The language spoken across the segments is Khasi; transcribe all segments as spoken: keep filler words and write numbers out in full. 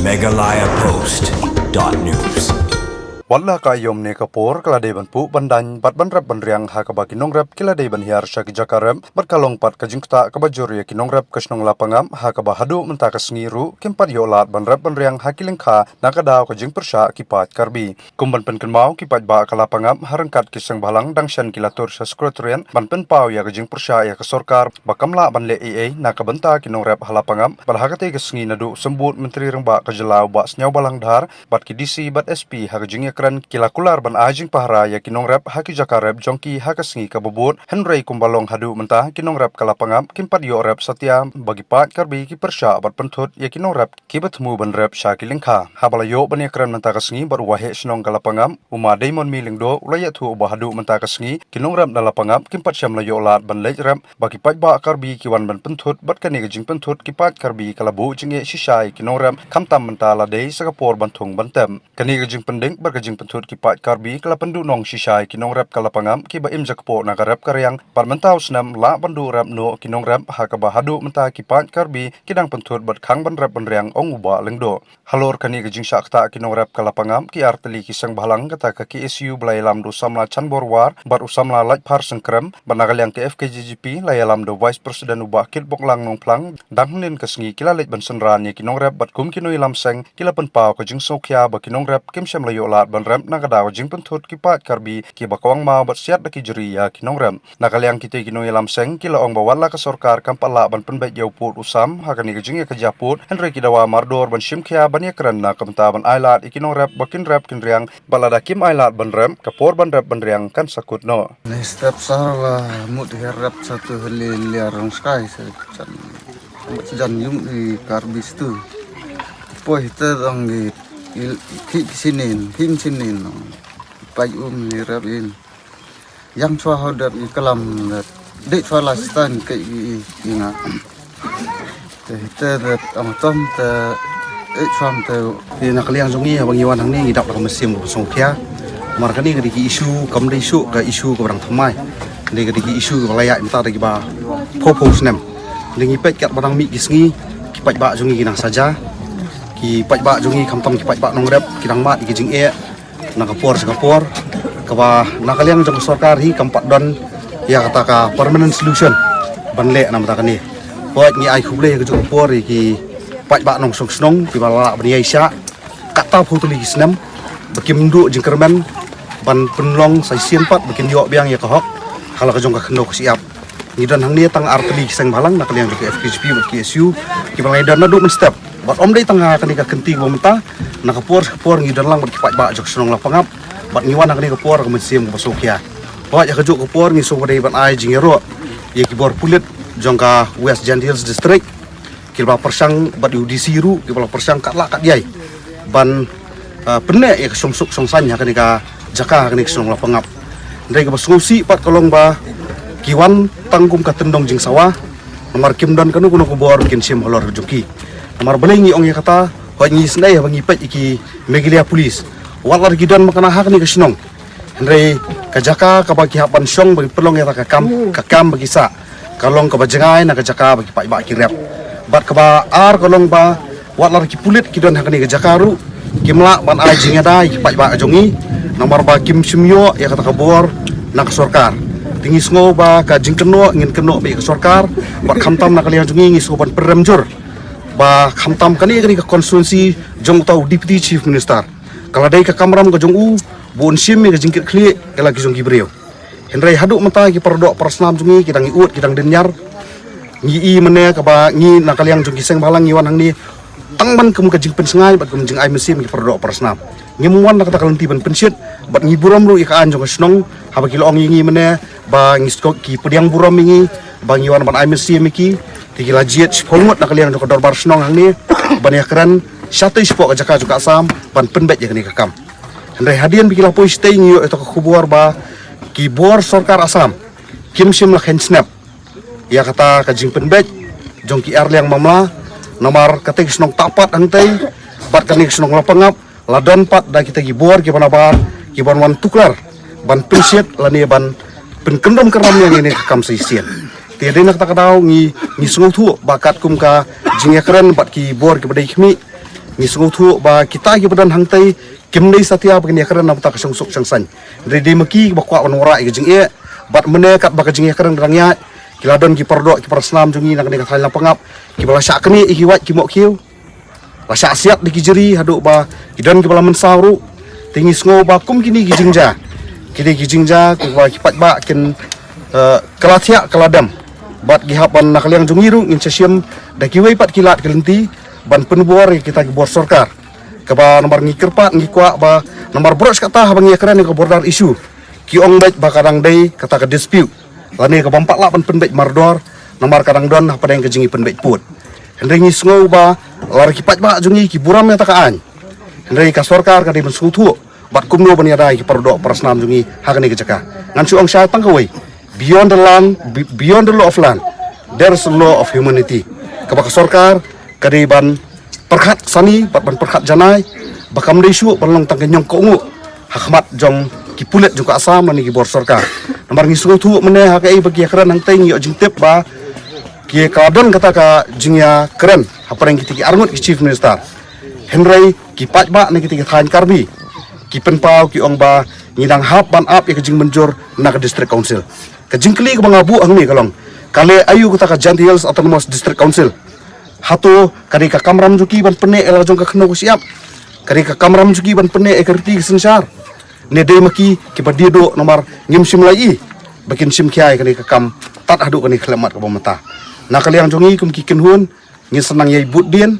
Meghalaya Post dot news. Wat la ka aïom ne ka por ka la dei ban puh ban daiñ bad ban rep ban riang ha kaba ki nongrep ki la dei ban hiar sha ki jaka rep bad ka long pat ka jingktah kaba jur ïa ki nongrep ka shnong Lapangap ha kaba haduh mynta ka sngi ruh kim pat ïoh lad ban rep ban riang ha ki lyngkha na ka daw ka jingpyrshah ki paid Karbi. Kum ban pynkynmaw, ki paidbah ka Lapangap ha ryngkat ki seng bhalang dang shen ki la tur sha Secretariat ban pynpaw ïa ka jingpyrshah ïa ka sorkar ba kam lah ban leh ei ei na ka bynta ki nongrep ha Lapangap. Bad ha katei ka sngi naduh symbud Myntri Rangbah ka jylla u Bah Sniawbhalang Dhar bad ki D C bad S P ha ka jingïakren ki la kular ban ai jingpahara ïa ki nongrep ha ki jaka rep jong ki ha ka sngi kaba bud. Hynrei kumba long haduh mynta, ki nongrep ka Lapangap kim pat ïoh rep satia ba ki paid Karbi ki pyrshah bad pynthut ïa ki nongrep kiba thmu ban rep sha ki lyngkha. Haba la ïoh ban ïakren mynta ka sngi bad u Waheh Shnong ka Lapangap, u Ma Deimonmi Lyngdoh, u la ïathuh ba haduh mynta ka sngi ki nongrep na Lapangap kim pat shym la ïoh lad ban leit rep ba ki paidbah Karbi ki wan ban pynthut, bad kane ka jingpynthut ki paid Karbi ka la buh jingeh shisha ïa ki nongrep, khamtam mynta la dei sa ka por ban thung ban tem. Kane ka jingpyndik bad ka jingpynthut ki paid Karbi ka la pynduhnong shisha ïa ki nongrep ka Lapangap kiba im jakpoh na ka rep ka riang. Bad mynta u snem lah ban duh rep noh ki nongrep ha kaba haduh mynta ki paid Karbi ki dang pynthut bad khang ban rep ban riang, ong u Bah Lyngdoh. Halor kane ka jingshah ktah ki nongrep ka Lapangap, ki artylli ki seng bhalang, kata ka K S U ba la ïalam da u samla Chanbor War bad u samla Laitphar Sengkrem, bad na ka liang ka F K J G P la ïalam da u Vice President u Bah Kitboklang Nongphlang, dang hynnin ka sngi ki la leit ban synran ïa ki nongrep bad kum ki nongïalam seng ki la pynpaw ka jingsngewkhia ba ki nongrep kim shym la ïoh lad ban rep na ka daw ka jingpynthut ki paid Karbi kiba kwah maw bad siat da ki jri ïa ki nongrep. Na ka liang kitei ki nongïalam seng ki la ong ba wat la ka sorkar kam pat lah ban pynbeit ïa u pud u sam ha kane ka jingïakajia pud, hynrei ki dawa mardor ban shim khia ban ïakren na ka bynta ban ai lad ïa ki nongrep ba kin rep kin riang, bad lada kim ai lad ban rep, ka por ban rep ban riang kan sa kut noh. Ni step sar la mut hi rep satu hali lia rong skai sa jan, jan yung i Karbi stu. Poi te dong i, i, ki sinin, hin sinin. Pai um ni rep in. Yang chwa ho dep i kalam dep. Dek chwa la stan ke i, i nga. Te, te, te, ong tom, te, eh, chwa te. Te na ka liang jong ngi, ba ngi wan hangne, ngi dap da ka mynsiem ka sngewkhia. Namar kane ka dei ki issue, kam dei shuh ka issue kaba dang thymmai. Kane ka dei ki issue kaba la ïaid mynta da kiba phew phew snem. Te ngi peit katba dang mih ki sngi, ki paidbah jong ngi ki nang saja. Ki paidbah jong ngi khamtam ki paidbah nongrep, ki dang mad ïa ki jingeh na ka por sha ka por, kaba na ka liang jong ka sorkar hi kam pat don ïa kata ka permanent solution ban leh namar kane. Hooid, ngi ai khublei ïa kajuh ka por ïa ki paidbah nongshong shnong kiba la lah ban ïaishah katta phew tylli ki snem ba kim duh jingkyrmen ban pynlong sa shisien pat ba kin ïoh biang ïa ka hok ha la ka jong ka khyndew ka shyiap. Ngi don hangne tang artylli ki seng bhalang na ka liang jong ka F K J P bad K S U kiba la ngi don naduh mynstep. Bad ym dei tang ha kane ka kynti ba mynta, na ka por sha ka por ngi don lang bad ki paidbah jong ka shnong Lapangap, bad ngi wan ha kane ka por ka mynsiem kaba sngewkhia. Hooid, ïa kajuh ka por ngi sngewbha dei ban ai jingïaroh ïa ki bor pulit jong ka West Jaintia Hills District, kiba la pyrshang bad u D C ruh, kiba la pyrshang kat lah kat jai ban, ah, pynneh ïa ka shongsuk shongsaiñ ha kane ka jaka, ha kane ka shnong Lapangap. Hynrei kaba sngewsih pat ka long ba ki wan tang kum ka tyndong jingsawa, namar kim don kano kano ka bor ba kin shim halor jong ki. Namar balei ngi ong ïa kata, hooid, ngi sngewsih ba ngi peit ïa ki Meghalaya Police. Wat la ki don ba kane ha kane ka shnong, hynrei ka jaka kaba ki hap ban shong ba ki pynlong ïa ka kam, ka kam ba ki sah, ka long kaba jngai na ka jaka ba ki paidbah ki rep. Bad kaba ar ka long ba wat la ki pulit ki don ha kane ka jaka ruh kim lah ban ai jingïada ïa ki paidbah jong ngi, namar ba kim shym ïoh ïa kata ka bor na ka sorkar. Te ngi sngew ba ka jingkynnoh ngin kynnoh beit ïa ka sorkar, bad khamtam na ka liang jong ngi ngi sngew ban pynrem jur ba khamtam kane, kane ka constituency jong uta u Deputy Chief Minister, ka la dei ka kamram ka jong u ba un shim ïa ka jingkitkhlieh ïa la ki jong ki briew. Hynrei haduh mynta ki paradoh parasnam jong ngi ki dang ïuh, ki dang dynñiar. Ngi i mynne kaba ngi na ka liang jong ki seng bhalang ngi wan hangne tang ban kum ka jingpynsngew bad kum jingai mynsiem ki paradoh parasnam. Ngim wan na kata ka lynti ban pynshit, bad ngi burom ruh ïa ka aiñ jong ka shnong, haba ki la ong ïa ngi mynne ba ngi sdang, ki pdiang burom ïa ngi ba ngi wan ban ai mynsiem ïa ki. Te ki la jied shiphew ngut na ka liang jong ka dorbar shnong hangne ban ïakren shatei shapoh ka jaka jong ka Assam ban pynbeit ïa kane ka kam. Hynrei hadien ba ki la poi shatei ngi ïoh ïa ka khubor ba ki bor sorkar Assam kim shym la kheiñ snep ïa kata ka jingpynbeit jong ki arliang mamla, namar katei ka shnong Tahpat hangtei bad kane ka shnong Lapangap la don pat da kita ki bor kiba nabar kiban wan tuklar ban pynshit lane ban pynkyndom kyrham ïa kane ka kam sa shisien. Te dei na kata ka daw ngi, ngi sngewthuh ba katkum ka jingïakren bad ki bor kiba dei khmih, Ngi sngewthuh ba kita kiba don hangtei kim dei satia ba kin ïakren namar ka shongsuk shongsaiñ. Hynrei dei ma ki ba kwah ban wanrah ïa ka jingeh, bad mynne katba ka jingïakren ka dang ïaid, ki la don ki paradoh ki parasnam jong ngi na kane ka thaiñ Lapangap, kiba la shah knieh ïa ki wait ki mohkhiew, la shah siat da ki jri haduh ba ki don kiba la mynsaw ruh. Te ngi sngew ba kum kine ki jingjia, kine ki jingjia kiba ki paidbah kin, eh, kylla thiah kylla dem. Bad ki hap ban, na ka liang jong ngi ruh ngin sa shim da kiwei pat ki lad ki lynti ban pynbor ïa kita ki bor sorkar. Kaba namar ngi kyrpad, ngi kwah ba namar baroh shi katta haba ngi ïakren ïa ka border issue, ki ong beit ba ka dang dei kata ka dispute lane kaba ym pat lah ban pynbeit mardor, namar ka dang don hapdeng ka jingïapynbeit pud. Hynrei ngi sngew ba lada ki paidbah jong ngi ki burom ïa kata ka aiñ, hynrei ka sorkar ka dei ban sngewthuh bad kumno ban ïada ïa ki paradoh parasnam jong ngi ha kane ka jaka. Ngan shu ong shai tang kawei: beyond the land, be-, beyond the law of land, there is a law of humanity. Kaba ka sorkar ka dei ban pyrkhat sani bad ban pyrkhat janai ba kam dei shuh ban long tang ka ñiong kohnguh ha khmat jong ki pulit jong ka Assam lane ki bor sorkar. Namar ngi sngewthuh mynne ha kaei ba ki ïakren hangtei, ngi ïoh jingtip ba ki ka don kata ka jingïakren hapdeng kita ki arngut ki chief minister. Hynrei ki paidbah na kita ki thaiñ Karbi ki pynpaw, ki ong ba ngi dang hap ban ap ïa ka jingmynjur na ka district council. Ka jingkylli kaba nga buh hangne ka long, ka leh aïu kata ka Jaintia Hills Autonomous District Council? Hato ka dei ka kamram jong ki ban pyneh ïa la jong ka khyndew ka shyiap? Ka dei ka kamram jong ki ban pyneh ïa ka riti ka synshar? Ne dei ma ki kiba die duh namar ngim shym la ïohi ba kin shim khia ïa kane ka kam tad haduh kane ka khyllipmat kaba mynta? Na ka liang jong ngi kum ki kynhun, ngin sa nang ïai bud dien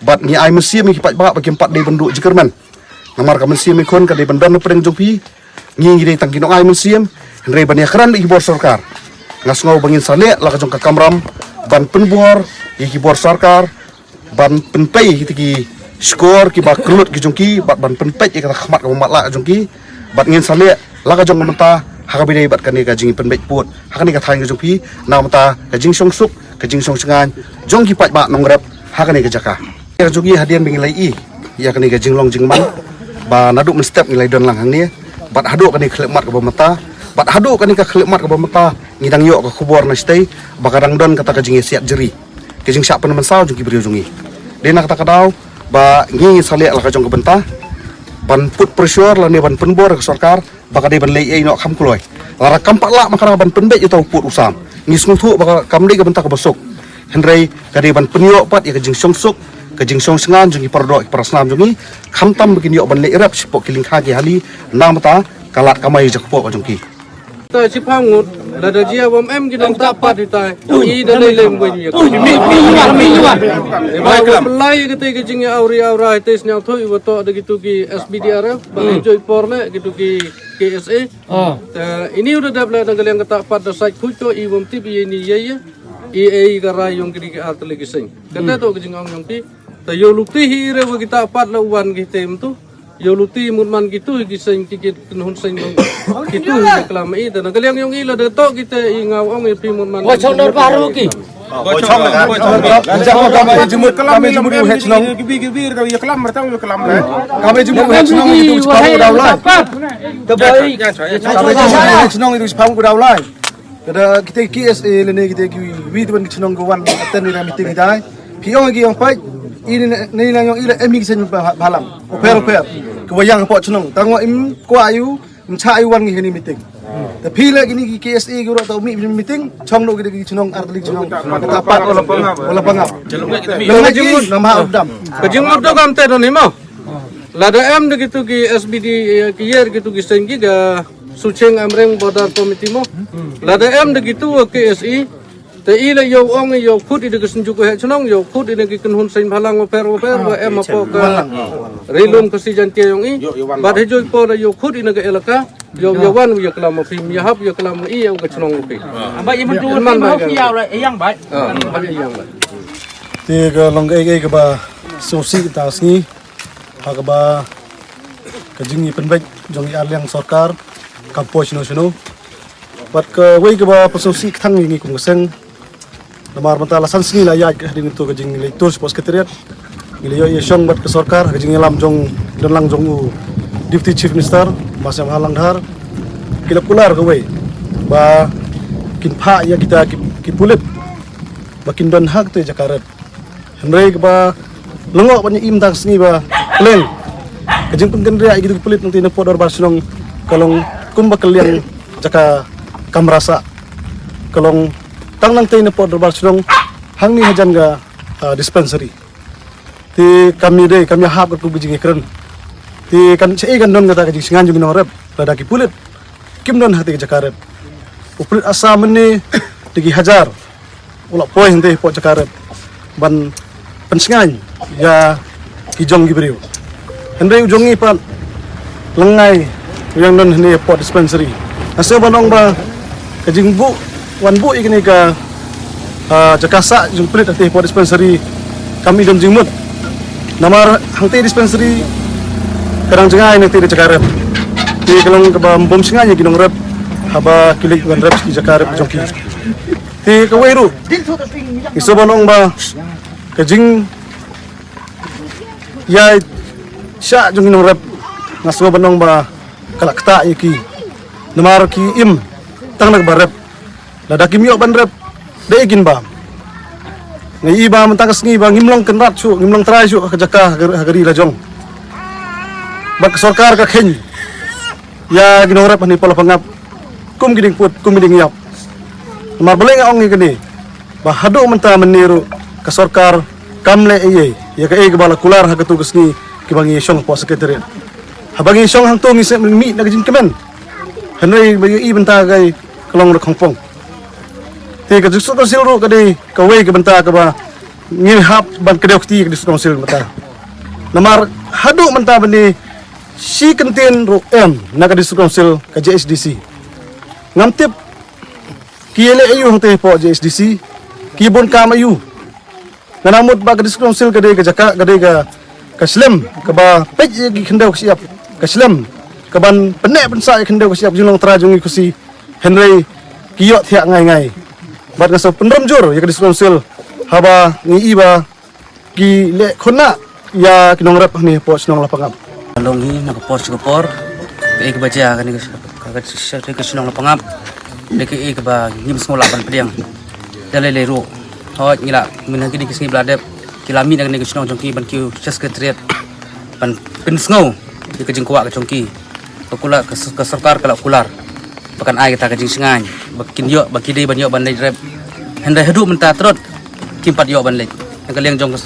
bad ngi ai mynsiem ïa ki paidbah ba kim pat dei ban duh jingkyrmen. Namar ka mynsiem ïakhun ka dei ban don hapdeng jong phi. Ngi ngi dei tang ki nongai mynsiem, hynrei ban ïakren ïa ki bor sorkar, nga sngew ba ngin sa leh la ka jong ka kamram ban pynbor ïa ki bor sorkar, ban pynpei ïa kita ki shkor kiba kyllut ki jong ki, bad ban pynpeit ïa kata ka khmat kaba matlah jong ki. Bad ngin sa leh la ka jong ka mynta ha kaba ïadei bad kane ka jingpynbeit pud ha kane ka thaiñ ka jong phi, na ka mynta ka jingshongsuk, ka jingshongsngaiñ jong ki paidbah nongrep ha kane ka jaka. Ïa ka jong ngi hadien ba ngi la ïohi ïa kane ka jinglong jingman ba naduh mynstep ngi la don lang hangne bad haduh kane ka khyllipmat kaba mynta, bad haduh kane ka khyllipmat kaba mynta ngi dang ïoh ka khubor na shatei ba ka dang don kata ka jingïasiat jri, ka jingshah pynmynsaw jong ki briew jong ngi. Dei na kata ka daw ba ngi ngi sa leh la ka jong ka bynta ban put pressure lane ban pynbor ïa ka sorkar ba ka dei ban leh ei noh kham kloi. Lada kam pat lah ma ka ban pynbeit ïa uta u pud u sam, ngi sngewthuh ba ka kam dei ka bynta kaba suk. Hynrei ka dei ban pynïoh pat ïa ka jingshongsuk, ka jingshongsngaiñ jong ki paradoh ki parasnam jong ngi, khamtam ba kin ïoh ban leh rep shapoh ki lyngkha ki hali, na ka mynta ka lad kamai jakpoh ka jong ki. Ta shiphew ngut, lada jia bym em ki nongtah pat ita, i da lei lem wei ïa ka. Ba ka pynlai ïa kata ka jingïa awri awra ita, sñiawthooh i wa toh da kitu ki S B D R F, ba i joi por leh kitu ki K S A. Ah. Te ini u da dep leh na ka liang kata pat da sait khuid ko, i wym tip ïa ini ïa ïa. I ei ka rai yong ki di ki ar tylli ki seng. Kata to ka jingong yong ki. Te yow luti hi re wa kita pat la wan ki tem tu. Yow luti mut man kitu hi ki seng ki ki kynhun seng dong. Kitu hi ka klam i te na ka liang yong i la da to kita i ngaw ong i pi mut man. Wa chong dor baru ki. Boy Chong na, Boy Chong. Jumut klam, jumut he chnong. Ki bi, ki bi, ka klam, mertang klam. Kami jumut he chnong itu chipang ku daw lai. Kami jumut he chnong itu chipang ku daw lai. Kada kita K S A lene kita ki wi tuan ki chnong ku wan attend ïa meeting dai. Ki ong ki ong pai. Ini ni nang ong ila emi ki sen ba-, balang. Oper, oper. Ki wayang pok chnong. Tang wa im kwa ayu. Mcha ai wan ngi hani meeting. Te phi le kini ki K S A ki ro ta umi meeting, chong no ki chnong ar tali chnong. Ta pat wala pangap. Wala pangap. Leng lagi nama udam. Ka jingmut do kam te don hi mo. Lada em de kitu ki S B D, eh, ki yer kitu ki seng ki ga Sucheng Amreng Border Committee mo. Lada em de kitu K S A. Te i la yow ong i yow khut i da ka synjuk ka heh chnong, yow khut i na ki kynhun seng bhalang waper waper, wa em hapoh ka rilum ka sijan tia yong i. Bad hijoi por da yow khut i na ka elaka, yow ya wan u ya klam ma phi, ya hap ya klam i ya ka chnong ma phi. Ba i myntu man ba i yang ba. Ah, ba i yang ba. Te ka long ka ei ka ba so si ta sngi. Ha kaba ka jingïapynbeit jong i arliang sorkar kam poi shano shano. Bad kawei kaba pynsngewsih kthang ïa ngi kum ka seng. Namar mynta la san sngi la ïaid ka hadien to ka jingleit tur sha Secretariat. Ngi la ïoh ïa shong bad ka sorkar, ka jingïalam jong, don lang jong u Deputy Chief Minister, Bah Sniawbhalang Dhar. Ki la kular kawei ba kin phah ïa kita ki, ki pulit ba kin don ha kata jaka ret. Hynrei kaba Lyngngoh ban ïa im tang sngi ba kylleng ka jingpynkynriah ïa ki pulit nangta na pdeng dorbar shnong ka long kumba ka liang jaka kamra sah, ka long tang nangta na pdeng dorbar shnong hangne hajan ka, ah, dispensary. Te kam ïadei, kam ïahap katkum ka jingïakren. Te kan shaei kan don kata ka jingsngewbha jong ki nongrep lada ki pulit kim don ha kata ka jaka rep. U pulit Assam mynne da ki hajar u la poi hangta hapoh jaka rep ban pynsngewbha ïa ki jong ki briew. Hynrei u jong ngi pat lyngngai u ïeng don hangne hapoh dispensary. Nga sngew ban ong ba ka jingbuh, wan buh ïa kane ka, ah, jaka sah jong pulit hangta hapoh dispensary kam i don jingmut. Namar hangta dispensary ka dang jngai nangta da jaka rep. Te ka long kaba ym bym sngewbha ïa ki nongrep haba ki leit ban rep ki jaka rep jong ki. Te kawei ruh, nga sngew ban ong ba ka jingïaishah jong ki nongrep, nga sngew ban ong ba ka la ktah ïa ki. Namar ki im tang na kaba rep. Lada kim ïoh ban rep, da ei kin bam. Nga i ba mynta ka sngi ba ngim long kynrad shuh, ngim long trai shuh ha ka jaka ha ka ri la jong. Bad ka sorkar ka kheiñ ïa ki nongrep hangne hapoh Lapangap kum ki diengput, kum ki diengïap. Namar balei nga ong ïa kane, ba haduh mynta mynne ruh ka sorkar kam leh ei ei ïa kaei kaba la kular ha katto ka sngi kiba ngi shong hapoh secretariat. Haba ngi shong hangto ngi sngewmih na ka jingkmen. Hynrei ba ïohi mynta ka, ka long ruh khongpong. Te ka District Council ruh ka dei kawei ka bynta kaba ngi hap ban kdew kti ka District Council mynta. Namar haduh mynta mynne shi kyntien ruh em na ka District Council ka J H D C. Ngam tip ki ïaleh aïu hangta hapoh J H D C, ki bun kam aïu. Nga nang mut ba ka District Council ka dei ka jaka, ka dei ka, ka shlem kaba peit ïa ki khyndew ka shyiap, ka shlem kaban pynneh pynsah ïa ki khyndew ka shyiap jinglong trai jong ngi khusi. Hynrei ki ïohthiah ngai ngai. Bad nga sa pynrem jur ïa ka District Council haba ngi i ba ki leh khunnah ïa ki nongrep hangne hapoh shnong Lapangap. Long hi na ka por sha ka por, kaei kaba jia kane ka, ka, ka, ka shnong Lapangap, dei kaei kaba ngim sngew lah ban pdiang. Da lei lei ruh, hooid ngi la, mynta kine ki sngi ba la dep, ki la mih na kane ka shnong jong ki ban kiew sha secretariat ban pynsngew ïa ka jingkwah ka jong ki. Ka kular, ka, ka sorkar ka la kular ba kan ai kata ka jingshngaiñ ba kin ïoh, ba ki dei ban ïoh ban leit rep. Hynrei haduh mynta trot kim pat ïoh ban leit. Na ka liang jong ka,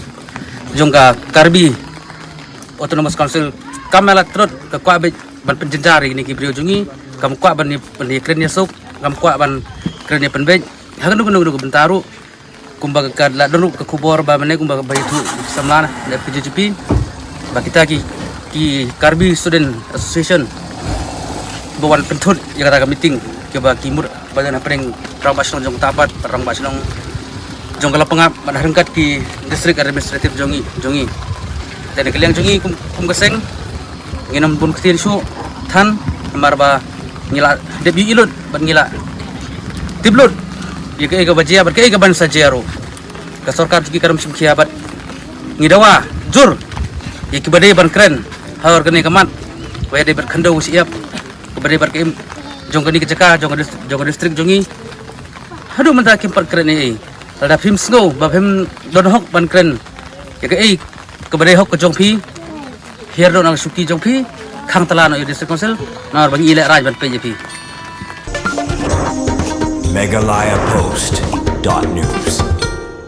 jong ka Karbi Autonomous Council kam ïa la trot ka kwah beit ban pynjynjar ïa kine ki briew jong ngi, kam kwah ban ïa, ban ïa kren ïa suk, kam kwah ban kren ïa pynbeit. Ha kano kano kano ka bynta ruh, kumba ka la don ruh ka khubor ba mynne kumba ba ïathuh samla na P J G P ba kita ki, ki Karbi Student Association ba wan pynthut ïa kata ka meeting kiba ki mut ba don hapdeng rangbah shnong jong ka Tahbat, rangbah shnong jong ka Lapangap, bad ha ryngkat ki district administrative jong ngi, jong ngi. Te na ka liang jong ngi kum, kum ka seng, ngin ym bun ktien shuh than, namar ba ngi la dep ïohi lut bad ngi la tip lut ïa kaei kaba jia bad kaei kaban sa jia ruh. Ka sorkar jong ki ka rem shim khia bad ngi dawa jur ïa kiba dei ban kren ha kane ka mat, ba ïadei bad khyndew shyiap, kiba dei bad ka im jong kane ka jaka, jong ka dist-, jong ka district jong ngi. Haduh mynta kim pat kren ei ei. Lada phim sngew ba phim don hok ban kren ïa kaei kaba dei hok ka jong phi, hiar noh na ka shuki jong phi, khang tala noh ïa District Council, namar ba ngi lehrain ban peit ïa phi. Meghalaya Post dot news.